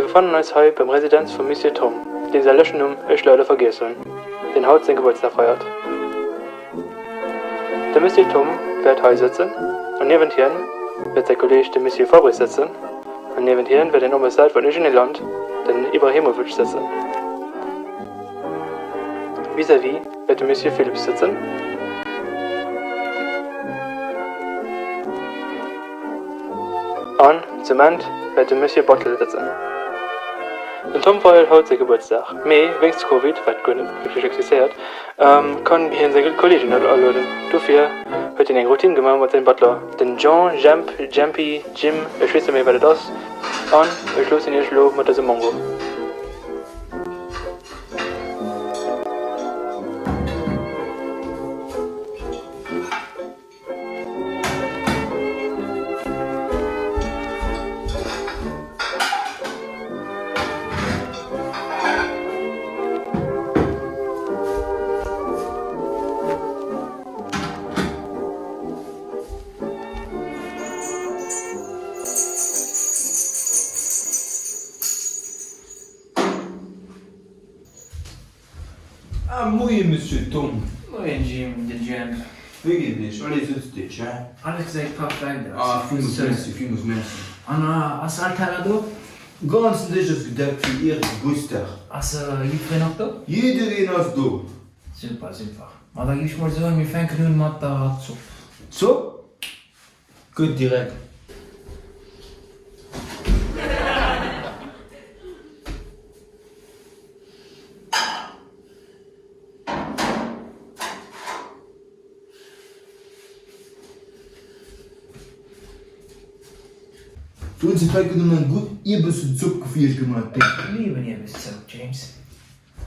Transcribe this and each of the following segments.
befannen eis hei beim Residenz vum Monsieur Tom, deem säi lëschten Numm ech leider vergiess hunn, deen haut seng Gebuertsdag feiert. De Monsieur Tom wäert hei sëtzen an niewent hien wäert säi Kolleg de Monsieur Fabrice sëtzen an niewent hien wäert een Ambassade vun iergendee Land, den Ibrahimovic, sëtzen. Vis-à-vis wäert de Monsieur Philipps sëtzen. An zum End wäert de Monsieur Battle sëtzen. Den Tom feiert haut säi Gebuertsdag, mee wéinst Covid, wat guer net wierklech existéiert, kann hien seng Kollegen net alueden. Dofir huet hien eng Routine gemaach mat sengem Butler, den Jean, Jemp, Jempy, Jim, ech weess net méi wat et ass, an ech loossen iech elo mat dësem Mongo. Ah, moie Monsieur Tom. Moien Jim, de Jemp. Wéi geet et iech? Allez, sëtzt iech, hä? Alles gesäit perfekt aus. Ah, villmools Merci, villmools Merci. An ass all Teller do? Ganzen Dësch ass gedeckt fir iere Gebuertsdag. Ass jiddwereen och do? Jiddereen ass do. Super, super. Ma da géif ech mol soen, mir fänken un mat der Zopp. Zopp? Gutt, direkt. Fir unzefänken hu mer eng gutt Ierbessenzopp gefiercht gemaat. Ech liwen Ierbeszopp, James.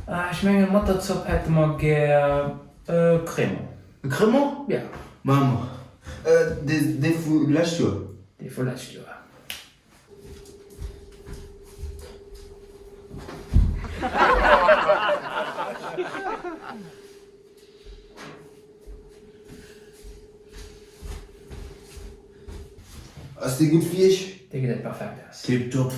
Ech mengen mat der Zopp hätte mer gär e Cremant. E Cremant? Ja. Maache mer. Dee vu lescht Joer? Dee vu lescht Joer. Ass dee gutt fir iech? Dee gesäit perfekt aus. Tiptop.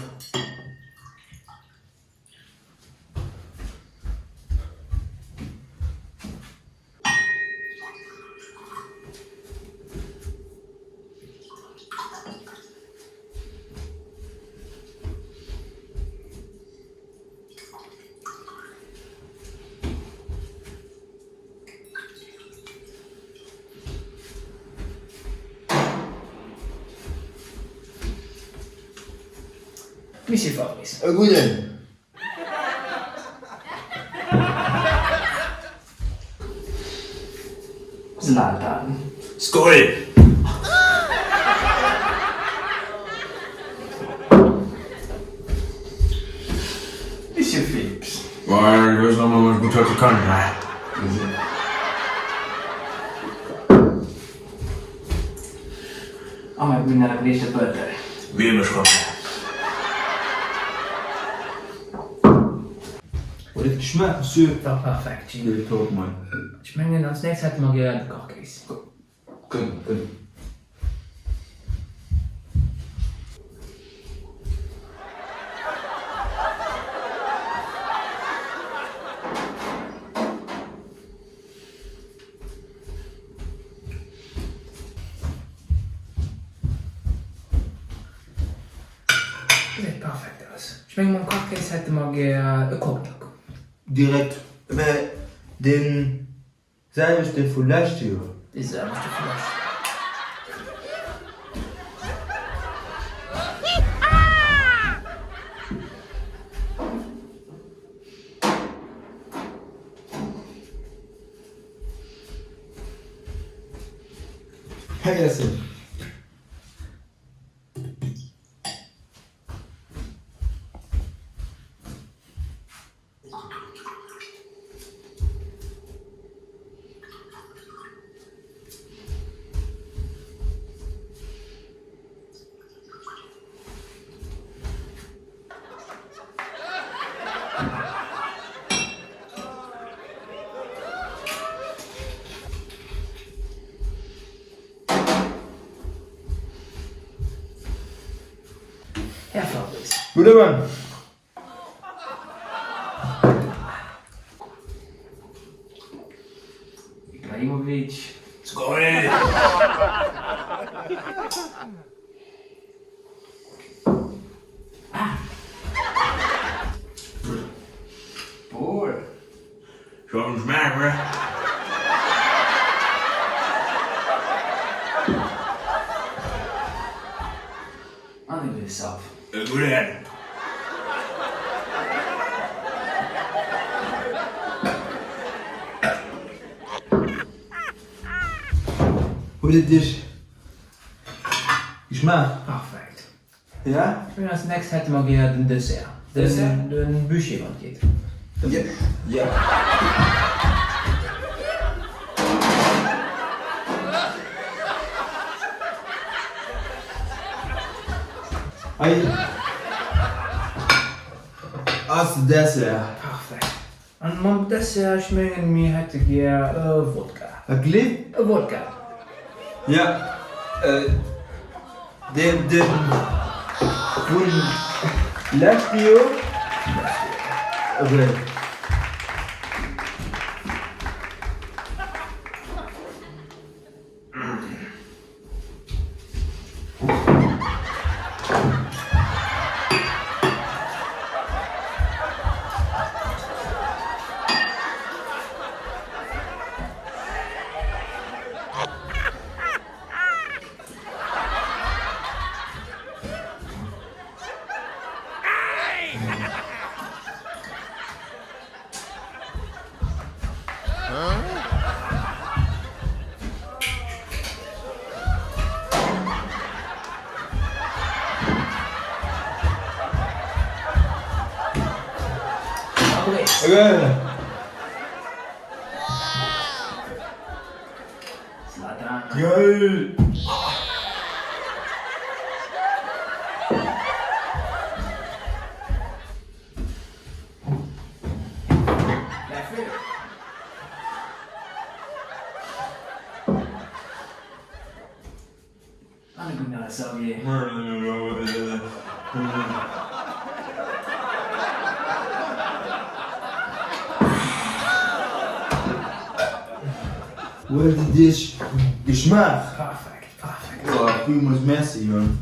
Monsieur Fabrice. E gudden. Zlatan. Skol! Monsieur Philipps. A mäi gudden ale Kolleeg de Bötel. Huet et geschmaacht, Monsieur? War perfekt, Jim. Ech mengen, als nächst hätte mer gär de Kachkéis. Kënn, kënn. Gesäit perfekt aus. Ech mengen mam Kachkéis hätte mer gär e Cognac. Direkt, mä dee selwechte vu lescht Joer. Dee selwechte vu lescht Joer. Hei ass en. Här Fabrice. Gudde Moien. Gesondheet. Skol! Wohl. Schon schmeckt, ne? An e gudde Sapp. E gudden. Huet et Iech geschmaacht? Perfekt. Ja? Ech mengen als next hätte mer gär den Dessert. Dessert? Den Bûcher wann et geet. Ja. Ja. Hei ass den Dessert. Parfait. An mam Dessert, ech mengen mir hätte gär e Wodka. Wat gleef? E Wodka. Ja, deen deen vun leschte Joer. Okay. Geil! Huet et Iech geschmaacht? Perfekt, perfekt. Oh, villmools Merci, Jon.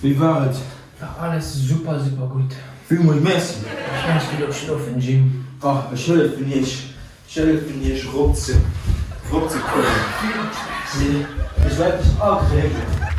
Wéi war et? War alles super super gutt. Villmools Merci. Ech mengen ech gi lo schlofen Jim. Oh, ech hëllefen iech, ech hëllefen iech erop ze, erop ze kommen. Villmools Merci. Ech wäert dech agréiwen.